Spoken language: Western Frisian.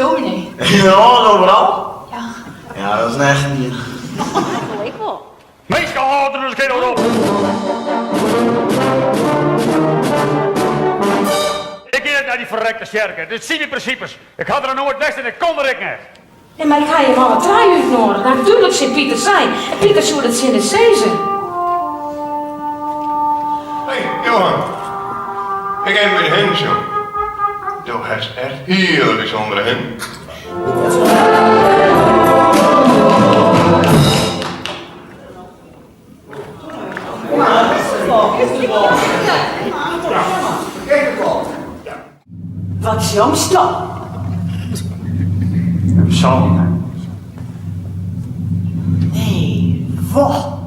dominee. Yn alles overal? Ja. Ja, dat is in echten ien. Dat wol ik wol. Minsken hâld der ris in kear oer op! Ik gean net nei dy ferrekte tsjerke. Dit syn myn prinsipes. Ik ha der noch noait west en ik kom der ek net. Nee, mar ik ha jim alle trije útnoadige. Natuerlik tsjin Pieter sein. En Pieter soe dat tsjin ús sizze. Hey Johan, ik ha even by de hinnen sjoen. Do hast echt hiele bysûndere hinnen. Wat sjongst dan? In psalm. Nee, wat?